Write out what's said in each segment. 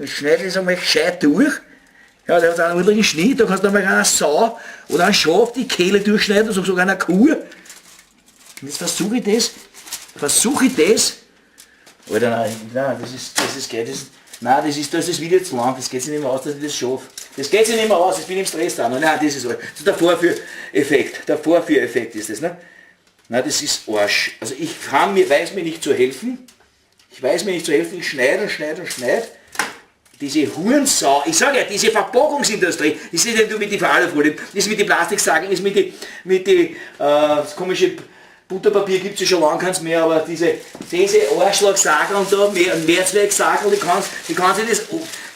Dann schneide ich es einmal gescheit durch. Ja, der hat einen ordentlichen Schnitt, da kannst du einmal einer Sau oder ein Schaf die Kehle durchschneiden, oder sogar einer Kuh. Und jetzt versuche ich das, versuche ich das. Alter, nein, nein, das ist geil, nein, das ist wieder zu lang, das geht sich nicht mehr aus, dass ich das schaffe. Das geht sich nicht mehr aus, ich bin im Stress da. Nein, das ist, das ist der Vorführeffekt, der Vorführeffekt ist das, ne? Nein, das ist Arsch. Also ich weiß mir nicht zu helfen. Ich weiß mir nicht zu helfen, ich schneide und schneide und schneide. Diese Hurensau, ich sage ja, diese Verpackungsindustrie, das ist nicht nur mit den Alufolie, das ist mit den Plastiksachen, ist mit die das komische Butterpapier gibt es ja schon lange keins mehr, aber diese Arschlochsachen und da Mehrzwecksachen, die kannst du das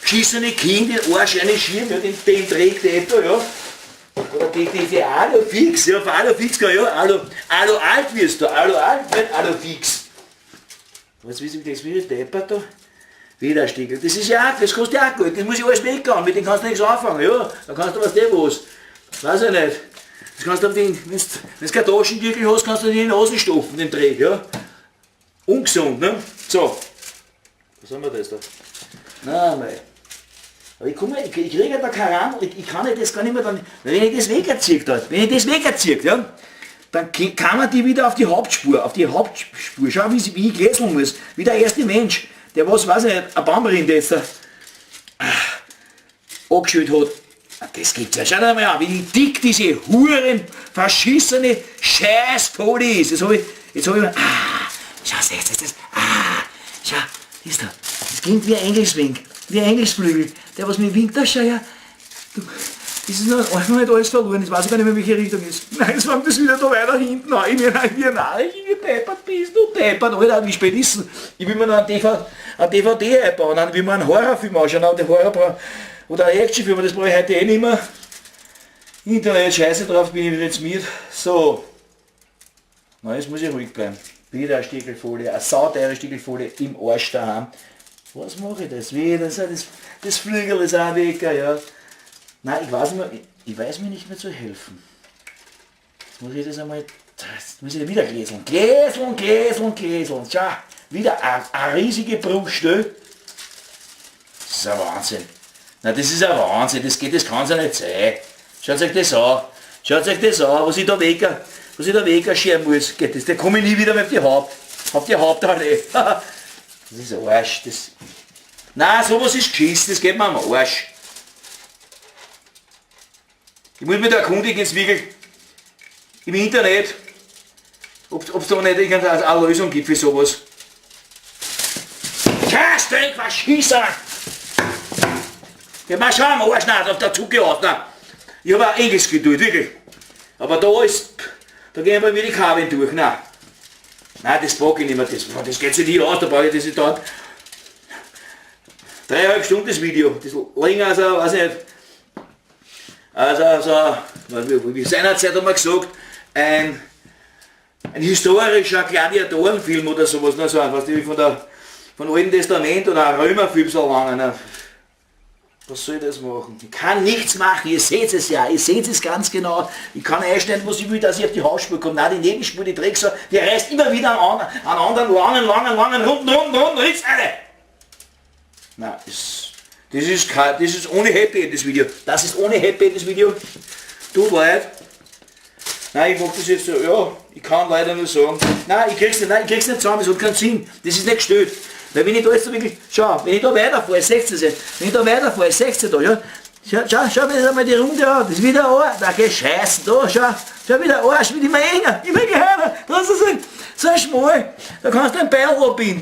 geschissene Kind in den Arsch reinschieben, ja, den trägt etwa, ja. Oder diese Alufix, ja, auf Alufix, ja, Alu, Alu alt wirst du, Alu alt, nicht Alufix. Was ist das wieder deppert da? Wieder ein Stickel. Das ist ja auch, das kostet ja auch Geld, das muss ich alles weggehen, mit dem kannst du nichts anfangen, ja. Da kannst du was der was. Weiß ich nicht. Das kannst du auf den, wenn du kein Taschentüchel hast, kannst du dir in die Nase stopfen, den Dreck, ja. Ungesund, ne? So. Was haben wir das da? Nein, mei. Aber ich kriege da keinen ran, ich kann das gar nicht mehr dann, wenn ich das wegerzieht, wenn ich das wegerziehe, ja, dann kann man die wieder auf die Hauptspur, auf die Hauptspur. Schau, wie ich gläseln muss, wie der erste Mensch, der was, weiß ich nicht, ein Baumrinde jetzt da angeschüttet hat. Das gibt's ja. Schau dir mal an, wie dick diese Huren verschissene Scheißfolie ist. Jetzt hab ich, ah, schau, seht ihr das? Ah, schau, ist da. Das klingt wie ein Engelswink, wie ein Engelsflügel. Der, was mir winkt, da schau ja. Du, das ist noch nicht alles verloren, jetzt weiß ich gar nicht mehr, welche Richtung ist. Nein, jetzt fängt das wieder da weiter hinten an. Ich bin wie ein Narr, wie deppert bist du, deppert. Alter, wie spät ist es? Ich will mir noch ein DVD einbauen, dann will mir einen Horrorfilm anschauen, aber den Horror oder einen Actionfilm, das brauche ich heute eh nicht mehr. Internet, Scheiße drauf, bin ich wieder jetzt mit. So. Na, jetzt muss ich ruhig bleiben. Wieder eine Stickelfolie, eine sauteure Stickelfolie im Arsch daheim. Was mache ich das? Wieder, das Flügel ist auch weg, ja. Nein, ich weiß, nicht mehr, ich weiß mir nicht mehr zu helfen. Jetzt muss ich das einmal, jetzt muss ich wieder gläseln. Gläseln, gläseln, gläseln. Schau, wieder eine riesige Bruchstelle. Das ist ein Wahnsinn. Na, das ist ein Wahnsinn, das kann's ja nicht sein. Schaut euch das an. Schaut euch das an, was ich da wegscheren muss. Geht das, da komme ich nie wieder mehr auf die Haupt. Auf die Hauptallee. Das ist ein Arsch. Das, nein, sowas ist geschissen, das geht mir am Arsch. Ich muss mich da erkundigen, jetzt wirklich im Internet, ob es da nicht irgendeine eine Lösung gibt für sowas. Scheißdreck, Verschisser! Ja, mal schauen, am Arsch nicht, auf der Zucke aus. Nein. Ich habe auch Engelsgeduld, wirklich. Aber da gehen bei mir die Kabeln durch. Nein. Nein, das pack ich nicht mehr. Das geht sich nie aus, da brauche ich das nicht dauert. 3,5 Stunden das Video. Das ist länger als, weiß ich nicht. Also, wie seinerzeit haben wir gesagt, ein historischer Gladiatorenfilm oder sowas, ne, so, was die von Alten Testament oder ein Römerfilm so lange. Ne. Was soll ich das machen? Ich kann nichts machen, ihr seht es ja, ihr seht es ganz genau. Ich kann einschneiden, was ich will, dass ich auf die Hauptspur komme. Nein, die Nebenspur, die Drecksau, die reißt immer wieder an anderen langen, langen, langen, runden, runden, runden, Ritz eine. Nein, das ist ohne Happy End, das Video. Das ist ohne Happy End, das Video. Tut leid. Nein, ich mach das jetzt so, ja, ich kann leider nur sagen. Nein, ich krieg's nicht, nein, ich krieg's nicht zusammen, das hat keinen Sinn. Das ist nicht gestellt. Weil wenn ich da jetzt wirklich, schau, wenn ich da weiterfahre, seht ihr es, wenn ich da weiterfahre, seht ihr da, ja, schau, schau, schau mir das einmal die Runde an, das ist wieder ein Arsch, da geh Scheiße, da, schau, schau wieder Arsch, wird immer enger, immer enger, das ist so, so schmal, da kannst du ein Beil abbinden.